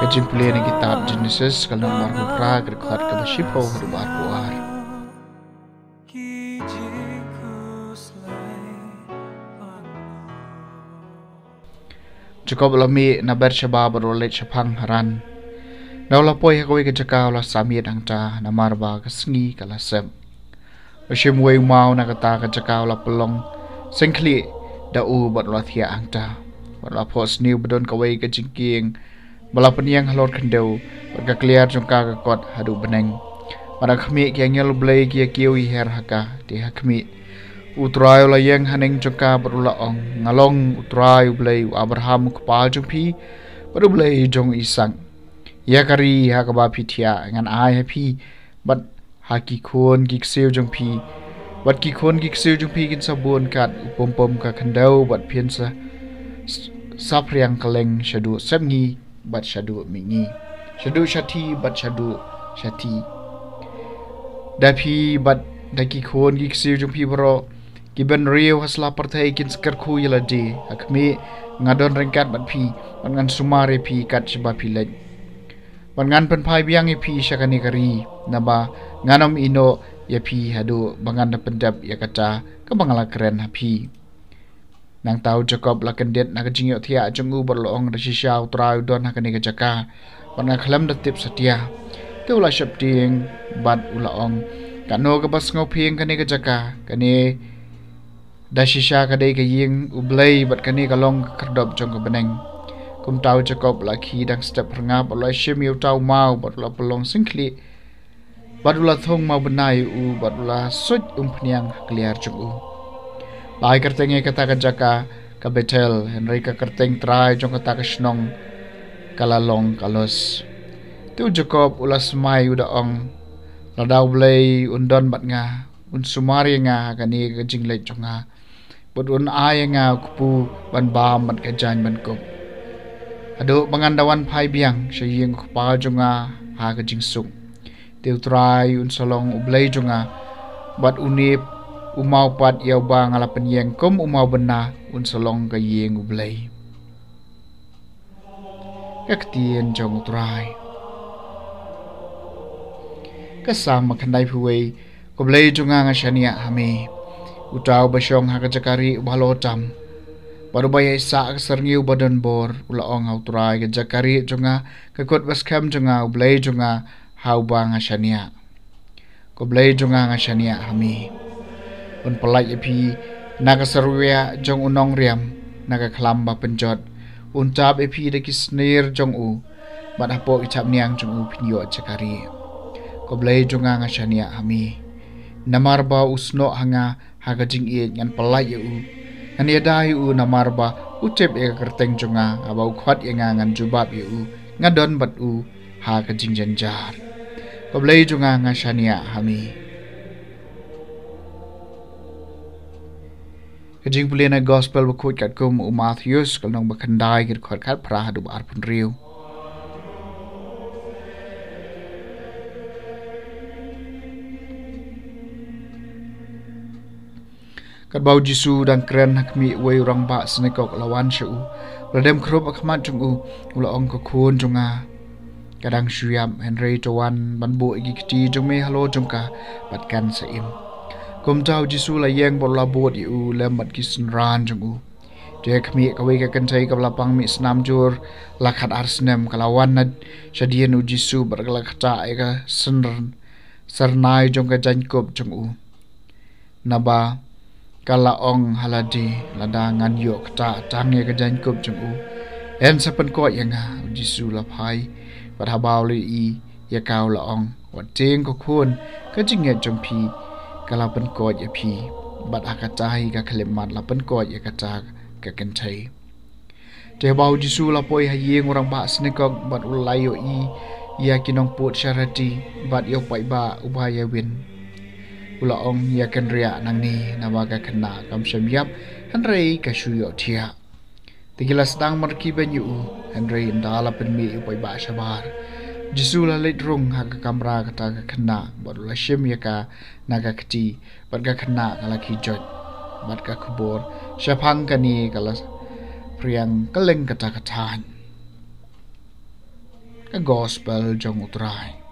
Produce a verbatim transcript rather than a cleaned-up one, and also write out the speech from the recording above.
Ka jingpule na kitab Genesis, ka lynnong arphew phra, ka dkhot kaba shiphew haduh ba arphew ar. Jakob u la mih na Beersheba bad u la leit shaphang Haran. Da u la poi ha kawei ka jaka u la sam ïit hangta, namar ba ka sngi ka la sep. U la shim uwei u maw na kata ka jaka, u la pynlong seng khlieh da u bad u la thiah hangta. Bad u la phohsniew ba don kawei ka jingkieng ba la pynïeng halor khyndew, bad ka kliar jong ka ka kot haduh bneng. Bad ha khmih, ki angel U Blei ki ïa kiew ïa her ha ka. Te ha khmih, U Trai u la ïeng haneng jong ka bad u la ong, Nga long U Trai U Blei u Abraham u kpa jong phi, bad U Blei jong u Isaak. Ïa ka ri ha kaba phi thiah ngan ai ha phi, bad ha ki khun ki ksiew jong phi. Bad ki khun ki ksiew jong phi kin sa bun kat u pum pum ka khyndew, bad phin sa, sa phriang kylleng shaduh sepngi bad shaduh mihngi, shaduh shathie bad shaduh shathie. Da phi bad da ki khun ki ksiew jong phi baroh, ki bynriew ha sla pyrthei kin sa kyrkhu ïa lade. Ha khmih, nga don ryngkat bad phi, bad ngan sumar ïa phi kat shaba phi leit. Bad ngan pynphai biang ïa phi sha kane ka ri, naba ngan ym ïehnoh ïa phi haduh ba ngan da pyndep ïa kata kaba nga la kren ha phi. Nangta u Jakob u la kyndit na ka jingïohthiah jong u bad u la ong, Da shisha U Trai u don ha kane ka jaka, bad nga khlem da tip satia. Te u la sheptieng bad u la ong, Katno kaba sngewphieng kane ka jaka! Kane da shisha ka dei ka ïing U Blei, bad kane ka long ka khyrdop jong ka bneng. Kumta u Jakob u la khie dang step phyrngab, bad u la shim ïa uta u maw, bad u la pynlong seng khlieh, bad u la thung mawbynna ïa u, bad u la suid umphniang ha kliar jong u. La ai kyrteng ïa kata ka jaka ka Bethel, hynrei ka kyrteng trai jong kata ka shnong ka la long ka Lus. Te u Jakob u la smai, u da ong, Lada U Blei un don bad nga, un sumar ïa nga ha kane ka jingleit jong nga, bad un ai ïa nga u kpu ban bam bad ka jaiñ ban kup, haduh ba ngan da wan phai biang sha ïing u kpa jong nga ha ka jingsuk. Te U Trai un sa long U Blei jong nga, bad une u maw pat ïa uba nga la pynïeng kum u mawbynna un sa long ka ïing U Blei. Ka ktien jong U Trai. Ka Salm ba khyndaiphew wei. Ko Blei jong nga, nga shaniah ha me. Uta uba shong ha ka jaka rieh uba halor tam, bad uba ïaisah ha ka syrngiew ba don bor, u la ong ha U Trai, ka jaka rieh jong nga, ka kut ba skhem jong nga, U Blei jong nga, ha uba nga shaniah. Ko Blei jong nga, nga shaniah ha me. Un pyllait ïa phi na ka syrwiah jong u nongriam, na ka khlam ba pynjot. Un tap ïa phi da ki snier jong u, bad hapoh ki thapniang jong u phin ïoh jaka rieh. Ko Blei jong nga, nga shaniah ha me. Namar ba u snoh ha nga ha ka jingïeit, ngan pyllait ïa u. Ngan ïada ïa u namar ba u tip ïa ka kyrteng jong nga, haba u khot ïa nga ngan jubab ïa u. Nga don bad u ha ka jingjynjar. Ko Blei jong nga, nga shaniah ha me. Ka jingpule na Gospel bakhuid katkum u Mathaios, ka lynnong ba khyndai, ka dkhot khatphra haduh ba arphew hynriew. Katba u Jisu u dang kren ha khmih, uwei u rangbah synagog u la wan sha u. U la dem khrup ha khmat jong u, u la ong, Ko khun jong nga ka dang shu ïap, hynrei to wan ban buh ïa ki kti jong me halor jong ka, bad kan sa im. Kumta u Jisu u la ïeng bad u la bud ïa u lem bad ki synran jong u. Te ha khmih, kawei ka kynthei kaba la pang mih snam jur la khatar snem ka la wan na shadien u Jisu bad ka la ktah ïa ka syrn-, syrnai jong ka jaiñkup jong u. Naba ka la ong ha lade, Lada ngan ïoh ktah tang ïa ka jaiñkup jong u, yn sa pynkoit ïa nga. U Jisu u la phai, bad haba u la ïohi ïa ka u la ong, Wat tieng ko khun, ka jingngeit jong phi ka la pynkoit ïa phi. Bad ha kata hi ka khyllipmat la pynkoit ïa kata ka kynthei. Te haba u Jisu u la poi ha ïing u rangbah synagog bad u la ïohi ïa ki nongpud sharati bad ïa u paidbah uba ïawin, u la ong, Ïakynriah nangne, naba ka khynnah kam shym ïap, hynrei ka shu ïohthiah. Te ki la sdang ban rkiew ïa u, hynrei ynda la pynmih ïa u paidbah shabar, u Jisu u la leit rung ha ka kamra kata ka khynnah bad u la shim ïa ka na ka kti, bad ka khynnah ka la khie joit. Bad ka khubor shaphang kane ka la phriang kylleng kata ka thaiñ. Ka gospel jong U Trai.